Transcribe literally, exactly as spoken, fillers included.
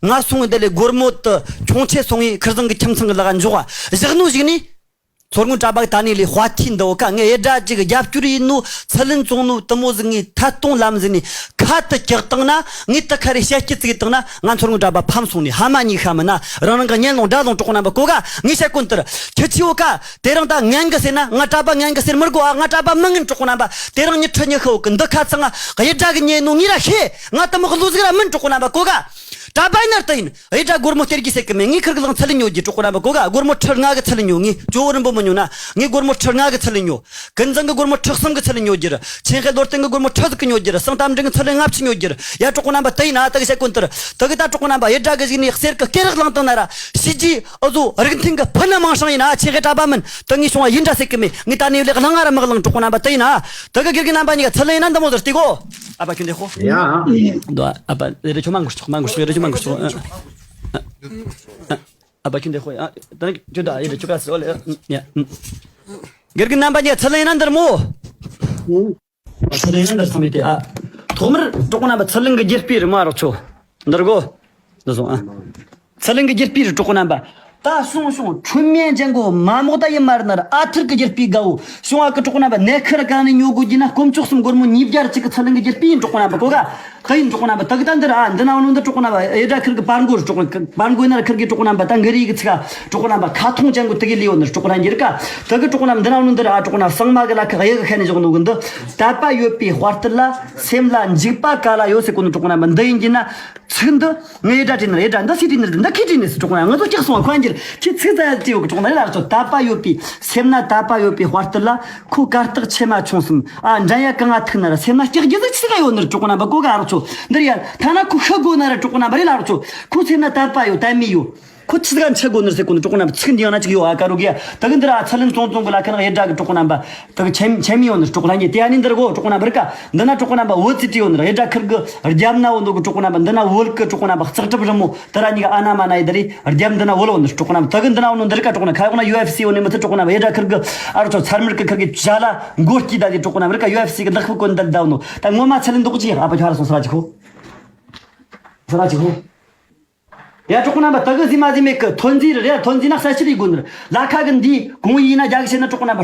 ང་སོང་བའི་འདི་ལས་སྒོར་མོ་དུ་ཁྱུང་ཆེ་སོང་བའི་ཁིར་ཚང་གི་ཁྱིམ་ཚང་གི་ལག་འཇོག་བ་བཞག་ནོ་ཞིག་ནི། མཚོ་སྔོན་གྲྭ་པ་ད་ནི་ལས་དཔའ་ཐིས་འདི་འོ་ཀ། ངས་ཨེ་དྲ་ཅིག་རྒྱབ་སྐྱོར་ཡིན་ནོ། ཚུལ་ལེན་བཙོང་ནོ་དུ་མོ་ཟིག་ངས་ཐད་གཏོང་ལམ་ཟིག་ནས་ཁ་དུ་བཀྱག་བཏང་ན། ངས་དུ་ཁ་རེ་བཤད་སྐྱི་བཙུགས་བཏང་ན། ང་མཚོ་སྔོན་གྲྭ་པ་ཕམ་སོང་ནས་ཧ་མ་ཉིག་ཤ་མི་ན། རང་རང་གི་ཉན་ལོང་དགྲ་ལོང་གྲོགས་པོ་རྣམ་པ་གོ་ག། ངས་བཤད་གོ་ནི་ལྟར་ཁྱི་ཆི་འོ་ཀ། དེ་རིང་ད་ངན་གི་ཟེར་ན་ང་གྲྭ་པ་ངན་གི་ཟེར་མི་དགོ་ཨ། ང་གྲྭ་པ་མི་ངན་གྲོགས་པོ་རྣམ་པ། དེ་རིང་ཉི་ཁྲི་ཉི་ཤུ་འོ་ཀི་འདི་ཁ་ཚང་ང་ཨེ་དྲ་གི་ཉན་ནོ་ངས་ར་ཤེས། ང་དུ་མོ་གི་ལོ་ཟིག་ར་མིན་གྲོགས་པོ་རྣམ་པ་གོ་ག། གྲྭ་པ་ཡིན་ན་ལྟ་ཡིན། ཨེ་དྲ་སྒོར་མོ་སྟེར་གྱི་ཟེར་གི་མེད། ངས་ཁིར་གི་ལང་ཚུལ་ཉོ་རྒྱུ་གྲོགས་པོ་རྣམ་པ་གོ་ག། སྒོར་མོ་ཁྲི་ལྔ་གི་ཚུལ་ཉོ། ངས་ཇོ་བོ་རིན་པོ་མི་ཉོ་ན། ངས་སྒོར་མོ་ཁྲི་ལྔ་གི་ཚུལ་ཉོ། ཀུན་བཟང་གི་སྒོར་མོ་ཁྲི་གསུམ་གི་ཚུལ་ཉོ་རྒྱུ་ར། ཆེན་ཧེ་ལོར་བརྟན་གི་སྒོར་མོ་ཁྲི་ཟིག་གི་ཉོ་རྒྱུ་ར། སང་གཏམ་འབྲིང་གི་ཚུལ་ལྔ་བཅུ་ཉོ་རྒྱུ་ར། ཡ་གྲོགས་པོ་རྣམ་པ་ལྟ་ཡིན་ན། ད་གི་བཤད་གོ་ནི་ལྟར་ད་གི་ད་གྲོགས་པོ་རྣམ་པ་ཨེ་དྲ་གི་ཞིག་ནས་གསེར་གི་སྐེ་རགས་བླངས་བཏང་ན་ར། ཤི་རྗེས་ཨུ་ཟོ་རིགས་མཐུན་གི་ཕུ་ནུ་མང་ཤང་ཡིན་ན། ཆེན་ཧེ་གྲྭ་པ་མིན། ད་ངས་བྱུང་བ་ཡིན་འདྲ་ཟེར་གི་མེད། ངས་ད་ནས་ལས་གླང་ང་ར་མི་གླང་གྲོགས་པོ་རྣམ་པ་ལྟ་ཡིན་ན། ད་གི་དགེ་རྒན་རྣམ་པ་གཉིས་ཀ་ཚུལ་ལེན་ཡིན་ན་འདི་མོ་ཟེར་ལྟ་གོ། ཨ་ཕ་ཁྱོད་འདི་ཧོ། ཡ། འདི་ཨ་ཕ་རེ་རེ་ཁྱོད་མ་འགུལ་ཆོག་མ་འགུལ་ཆོག་རེ་རེ་ཁྱོད་མ་འགུལ་ཆོག་ཨ་ཨ་ཨ་ཨ་ཕ་ཁྱོད་འདི་ཧོ། ཡ། ད་ནི་ཁྱོད་ད་ཡེ་རེ་ཁྱོད་ག་སོ་ལེ། ཡ། དགེ་རྒན་རྣམ་པ་གཉིས་ཚུལ་ལེན་ཡིན་ན་འདིར་མོ། ཚུལ་ལེན་ཡིན་ན་འདིར་སོང་མེད་དེ་ཨ། ཐོག་མར་གྲོགས་པོ་རྣམ་པ་ཚུལ་ལེན་གི་རྒྱུ་སྤུས་རི་མོ་རོགས་ཆོ། འདིར་གོ། འདི་སོང་ཨ། ཚུལ་ལེན་གི་རྒྱུ་སྤུས་རི་གྲོགས་པོ་རྣམ་པ། ད་སོང་སོང་ཁྲོན་མེན་ཅན་གོ་མ་མོག་ད་ཡི་མར་ནར་ཨ་ཐུར་གི་རྒྱུ་སྤུས་དགའ་བོ། སོང་ཨ་གི་གྲོགས་པོ་རྣམ་པ་ནད་ཁུར་གང་ནས་ཉོ་དགོས་རྒྱུ་ན་དཀོན་མཆོག་གསུམ་སྒོར་མོ་ཉིས་བརྒྱ་གཅིག་གི་ཚུལ་ལེན་གི་རྒྱུ་སྤུས་ཡིན་གྲོགས་པོ་རྣམ་པ་གོ་ག། ད་ཡིན་གྲོགས་པོ་རྣམ་པ། ད་གི་ད་འདིར་ཨ་འདི་ན་འོ་ནོ་འདི་གྲོགས་པོ་རྣམ་པ་ཨེ་དྲ་ཁུར་གི་པར་མགོ་རུ་གྲོགས་པོ་པར་མགོ་ན་ར་ཁུར་གི་གྲོགས་པོ་རྣམ་པ། ད་འགི་རི་གི་ཚིག་ག་གྲོགས་པོ་རྣམ་པ་ཁ་ཐོང་ཅན་གོ་དེ་གི་ལི་ཡོད་ནི་གྲོགས་པོ་ར་འགྱུར་ག། ད་གི་གྲོགས་པོ་རྣམ་འདི་ན་འོ་ནོ་འདིར་ཨ་གྲོགས་པོ་རྣམ་གསང་མ་གི་ལ་ཁ་གཡུ་གི་ཁ་ནས་བཞག་ནོ་གི་འདི། དད་པ་ཡོད་པའི་དཔའ་རྟུལ་ལ། སེམས་ལ་འཇིགས་པ་ག་ལ་ཡོད་ཟེར་གོ་ནི་གྲོགས་པོ་རྣམ་པ། འདི་ཡིན་གྱི་ན་ཚིག་འདི་ངས་ཨེ་དྲ་བྲིས་ནི་རེད། ཨེ་དྲ་འདི་སུས་བྲིས་ནི་རེད། འདི་ཁས་བྲིས་ནི་ཟེར་གྲོགས་པོ་རྣམ། ང་ཚོ་སྐྱག་སོང་བ་ཁོ་འགྱུར་ཁྱི་ཚིག་ཙམ་ཡ་བྲིས་ཡོད་གི་གྲོགས་པོ་རྣམ། རེད་ལ་ཚོ་དད་པ་ཡོད་པའི་སེམས་ན་དད་པ་ཡོད་པའི་དཔའ་རྟུལ་ལ། ཁོ་གར་སྟེགས་ཕྱེ་མ་ཆུང་གསུམ་ཨ་འགྲན་ཡ་གང་ང་ཐུག་ན་ར། སེམས་ན་སྐྱག་རྒྱུ་ཟིག་ཆི་ཟིག་ཡོད་ནི་རེད་གྲོགས་པོ་རྣམ་པ་གོ་ག་རོགས་ཚོ། འདིར་ཡ་ཐ་ན་ཁོ་ཤི་དགོས་ན་ར་གྲོགས་པོ་རྣམ་པ་རེད་ལ་རོགས་ཚོ། ཁོ་སེམས་ན་དད་པ་ཡོད་དད་མོས་ཡོད། ཁོ་ཆི་ཟིག་འཆི་དགོས་ནི་ཟེར་གོ་ནི་གྲོགས་པོ་རྣམ་པ། ཚིག་འདི་ཡང་ན་ཅིག་ཡོད་ཨ་ཀ་རུ་གི་ཡ། ད་གི་འདིར་ཨ་ཚུལ་ལེན་བཙོང་བཙོང་གི་ལ་ཁ་ནག་ཡེ་དྲ་གི་གྲོགས་པོ་རྣམ་པ། ད་གི་ཆེམ་ཆེམ་ཡོད་ནི་གྲོགས་པོ་ལ་ཉེ་དེ་ཡ་ནི་འདིར་གོ་གྲོགས་པོ་རྣམ་པ་རིག་ག། འདི་ན་གྲོགས་པོ་རྣམ་པ་བོད་ཚིག་བྲིས་ཡོད་ནི་ཡེ་དྲ་ཁུར་གི་རྒྱབ་ན་འོ་འདུག་གི་གྲོགས་པོ་རྣམ་པ། འདི་ན་བོད་གི་གྲོགས་པོ་རྣམ་པ་ལྕགས་གྲབ་རི་མོ་དེ་ར་གཉིས་ཀ་ཨ་ན་མ་ན་ཡེ་ད་རེ་རྒྱབ་འདི་ན་བོད་འོ་ནི་གྲོགས་པོ་རྣམ་པ། ད་གི་འདི་ན་འོ་ནི་འདིར་ག་གྲོགས་པོ་ན་ཁ་ཡོག་ན་ཡུ་ཨེཕ་སི་འོ་ནི་མི་ཚེ་གྲོགས་པོ་རྣམ་པ། ཡེ་དྲ་ཁུར་གི་ཨ་རོ་ཚོ་ཚར་མིར་གི་ཁུར་གི་ཇ་ལ་མགོ་སྐྱིད་ད་དེ་གྲོགས་པོ་རྣམ་པ་རིག་ག། ཡུ་ཨེཕ་སི་གི་ལག་ཕུག་གོན་འདི་ད་འོ་ནོ། ད་ངོ་མ་ཚུལ་ལེན་འདུག་ཅི་ཨ་ཕ་ཁྱོད་ར་སོང་ས་ར་ཅིག་ཧོ། ས་ར་ཅིག་ཧོ། ཡ་གྲོགས་པོ་རྣམ་པ། ད་གི་ཟི་མ་ཟི་མེད་གི་ཐོན་རྫས་རེད། ཐོན་རྫས་ན་གསལ་བཤད་ཡེ་དགོས་ནི་རེད། ལ་ཁ་གི་འདི་གོང་ཡིན་ན་རྒྱ་གི་བཤད་ན་གྲོགས་པོ་རྣམ་པ།